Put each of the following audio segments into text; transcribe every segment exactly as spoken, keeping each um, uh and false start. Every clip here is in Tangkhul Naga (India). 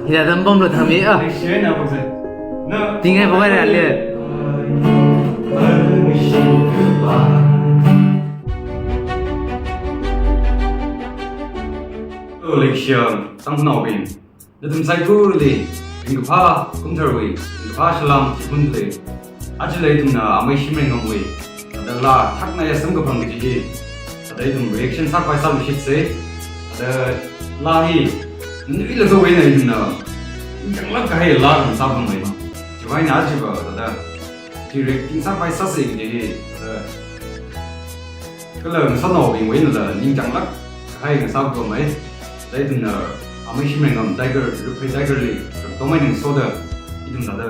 Hithāda pamlu thami a. Tingai pamai rale. Leishiya, sangnaobing. Nathum saikorali, ringkaphā kumtharwui, ringkaphā salam chiphundalei. Aja ithumna amei Shimreingamwui, thāda laa thaknaiya samkaphang kaji hi, thāda ithum reaction sākhavai sāluishitsa. Thāda laa hi, nganuilakha eina ithumna ningchānglāk kahai laa akha sāpamlei. Chiwui eina aja va, thāda chi reaction sākhavai sāsa kaji hi, thāda kala ngasotnaobingwui einala ningchānglāk kahai ngasāpamei. Thāda ithumna amei Shimreingam Tiger, Rupphei Tiger li, katonga eina ngasoda, ithum thāda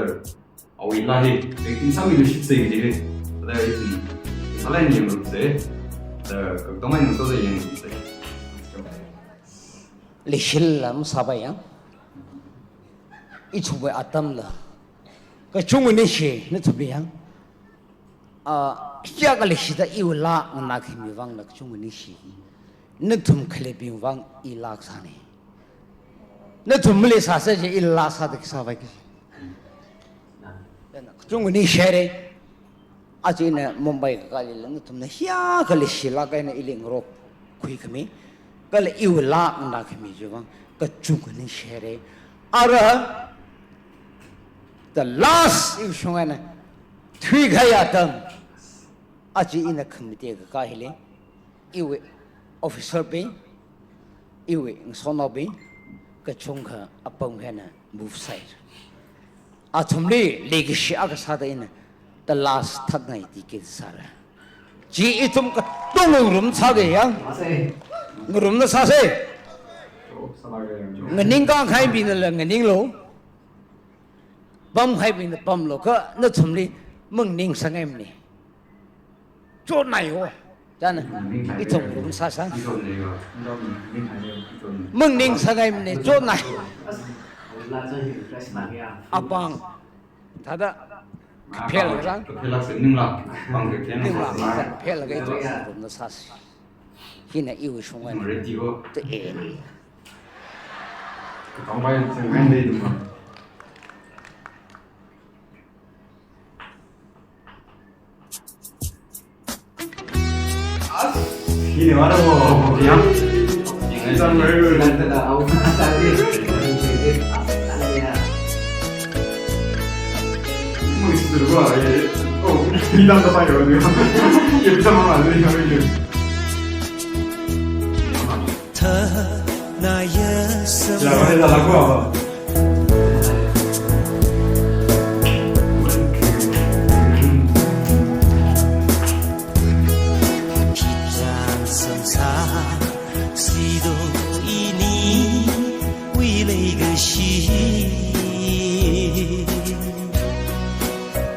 awui laa hi reaction sāmiluishitsa kaji hi, thāda ithum, thālai ni yangrumsa, thāda katonga eina ngasoda yangrumsa. Leishila masāpai yang. Ithumwui atamla kachungkha ningshi, nathumli yang. Ah, kayākha leishida iwui laa nganākhami vangla kachungkha ningshi. Nathum khaleibing vang i laa sāna. Nathum maleisāsa chi i laa sāda khi sāpai khi. Kachungkha ningshi haira. Aja ina Mumbai kakālila nathumna kayākha leishilāk eina ili ngarokhuikhami, kala iwui laa nganākhami chiwui vang kachungkha ningshi haira. Ara, the last iwui shong eina thuikahai atam, aja ina khamate kakā hili, iwui officer bing, iwui ngasotnaobing, kachungkha apam eina move sāi. Athumli leikashi akha sāda ina the last thakngai ticket sāra. Chi ithum katonga ngarum sāga yang. Ngarumna sāsa. Nganingkākahai binala nganinglu. Pamkahai bina pamlu, kha nathumli manganingsangaimana. Chotnai o. Chāna, ithum ngarum sāsa. Manganingsangaimana, chotnai. Apāng, thāda, kaphel rang. Ningla, kaphel kaji ithum ngarumna sāsa. Hina iwui shong eina. Te e.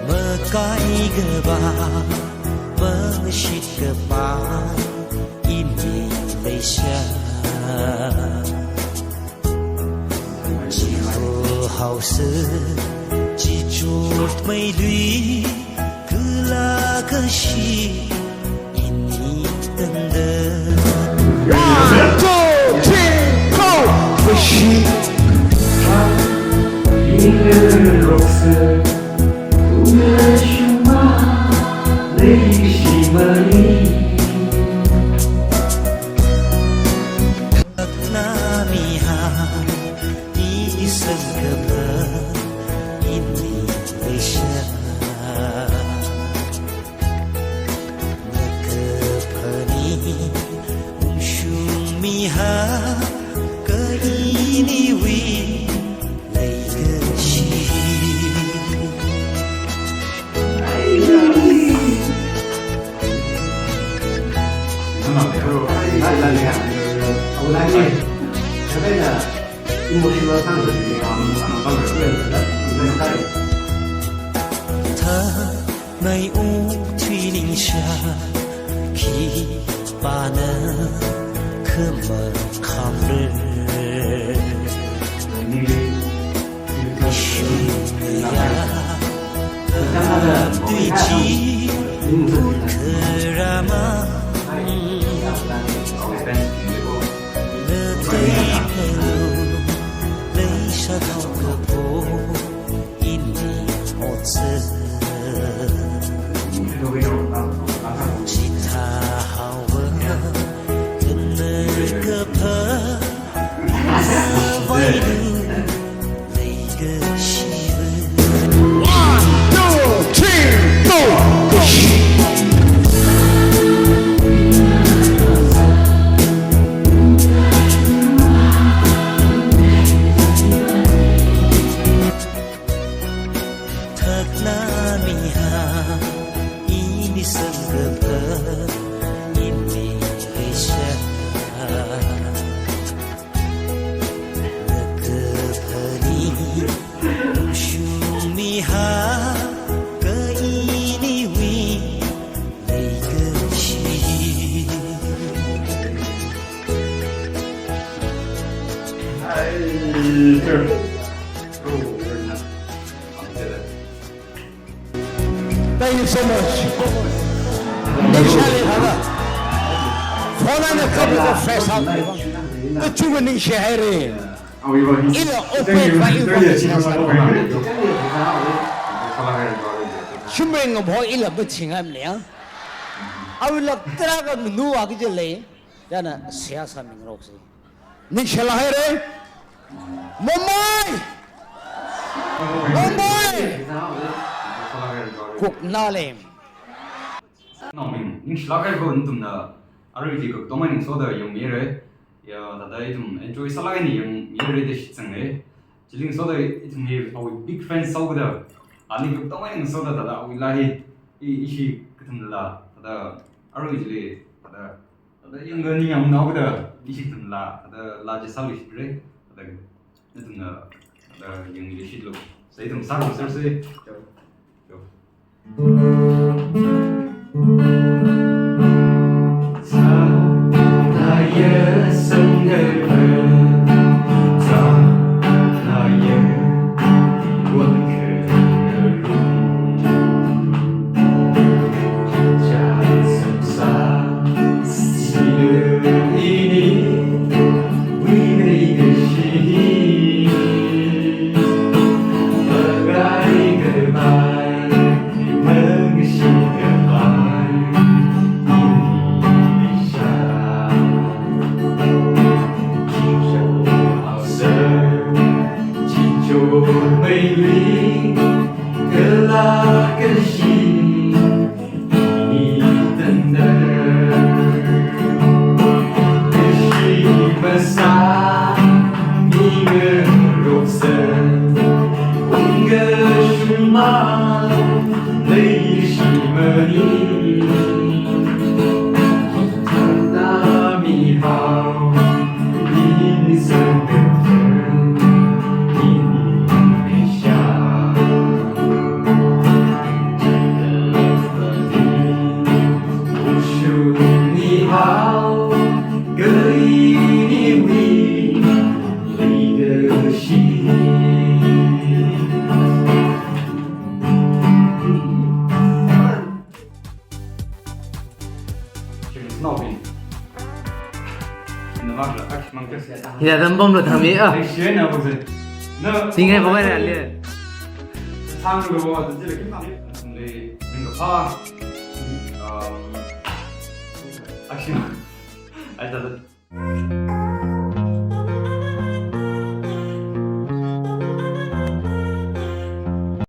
Makaikapa, mashitkapa, ini leisha. Chihohaosa, chichotmeilui, kala kashi, ini tanda. One, two, three, go! Kashi. Emotional sāngda. Thangai ukthui ningsha, khipāna khamakhamra. Ishiya, tuichi, kharama. Nathei One, two, three, go! Thakna miha, ini sangkapa, ini risha. Nakaphani, shumiha, ka iniwui, leikashi. Hi, sir. Oh, very nice. Thank you so much. Ningshilāk haira. Phone eina kapli fresh up. Kachungkha ningshi haira. Ila open by information. Shumbeng ngam ho ila maching am liya. Awui lak tarākha manu a kaji lei. Chieina seihā sāmingaroksi. Ningshilāk haira. Mumbai! Mumbai! Kuknalem. Naobing, ningshilāk haira, nathumna aruili katonga ningsoda yangmira. Ya, thāda ithum enjoy sālāk eina yangmira da shitsanga. Chili ngasoda ithum hi awui big fan sāhaoda. Ani katonga ningsoda thāda awui laa hi, i, ishi kathumla, thāda aruili, thāda Thāda yangda ningyāng naoda, ishi kathumla, thāda laa chi sāluishitra, thāda nathumna, thāda yangluishitlu. Sa ithum sārumsersa. Chao. Chao. Hina dam bom lo thami, ah. Tingai bom ai le. Action. Ai, thāda.